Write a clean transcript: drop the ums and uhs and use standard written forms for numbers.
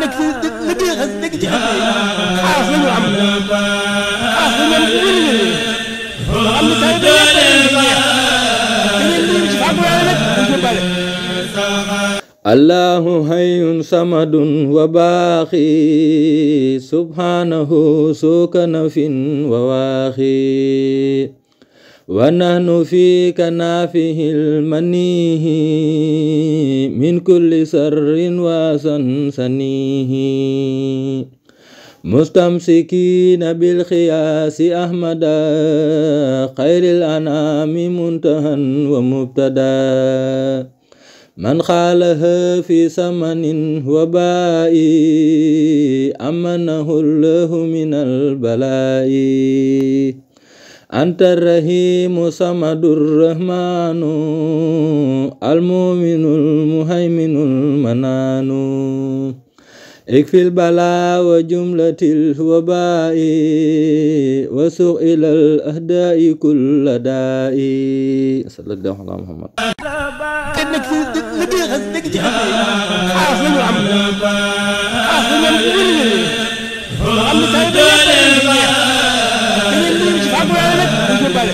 nekk ci liggéey xas nekk ci xas yi xaas la ñu am xaas la ñu am ci wér am na taw da ngeen di ci fàggu yàlla nag dañ ko bale allahu hayyun samadun wa baaxi subhanahu sukanafin wa waaxi wa nahnu fi kanafihil manihi min kulli sarrin wa sansanihi mustamsikina bil xiyaasi ahmada xayril anami muntahan wa mubtada man xaalaha fi samanin wa baa'i amanahu llahu minal balaa'i anta rahimu samadur rahmanu almuminul muhayminul mananu ikfil bala wa jumlatil wabai wa suq ilal ahdai kulla dai sallallahu ala muhammad te nekk ci liggéey xas nekk ci xas yi xaas la ñu am xaas la ñu am ci wér am na taw da ngeen di ci fàggu yàlla nag dañ ko bale